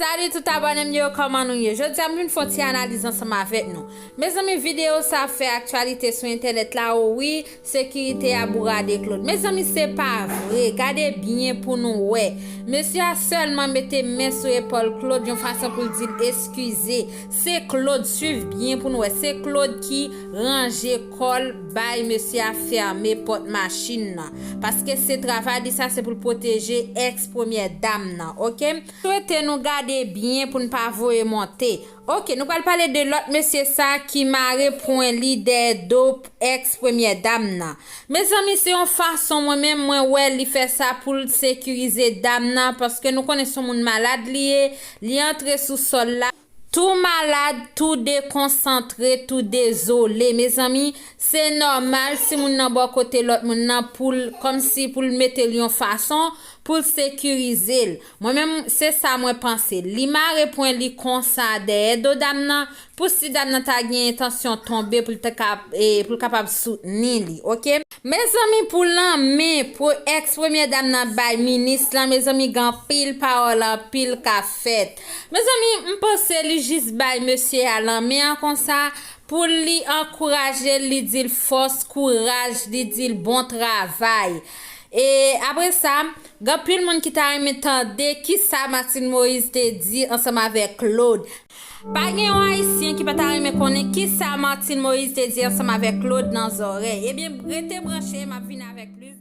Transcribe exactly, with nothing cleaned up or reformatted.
Salut tout abòne m yo, kòman nou ye? Jodi a m vin fè yon ti analiz ansanm avèk nou. Mezanmi, videyo sa ap fè aktyalite sou entènèt la, o wi, sekirite a bourade Claude. Mezanmi, se pa vre. Gade byen pou nou wè. Mesye a sèlman mete men sou epòl Claude yon fason pou l di l eskize. Se Claude, swiv byen pou nou wè. Se Claude ki ranje kò l bay mesye a fèmen pòt machin nan. Paske se travay li sa, se pou l pwoteje ex premyè dam nan, oke? Swete nou gade byen pou n pa voye monte. Oke, nou pral pale de lòt mesye sa ki mare pwen li dèyè do ex premyè dam nan. Mezanmi, se yon fason mwen menm mwen wè li fè sa pou l sekirize dam nan, paske nou konnen se yon moun malad li ye, li antre sou sòl la. Tou malad, tou dekonsantre, tou dezole. Mezanmi, se nòmal si moun nan bò kote lòt moun nan pou l, kòmsi pou l mete l yon fason pou l sekirize l. Mwen menm, se sa mwen panse. Li mare pwen li konsa dèyè do dam nan, pou si dam nan ta gen entansyon tonbe, pou l ta ka, e, pou l kapab soutni li, oke? Mezanmi, pou lanmen, pou ex premyè dam nan bay minis lan, mezanmi, gen anpil pawòl, anpil ka fèt. Mezanmi, m panse li jis bay mesye a lanmen an konsa, pou li ankouraje l, li di l fòs, kouraj, li di l bon travay. E apre sa, gen anpil moun ki ta renmen tande kisa Martine Moïse te di ansanm avèk Claude. Pa gen yon Ayisyen ki pa ta renmen konnen kisa Martine Moïse te di ansanm avèk Claude nan zòrèy. Ebyen, rete branche, m ap vin avèk plis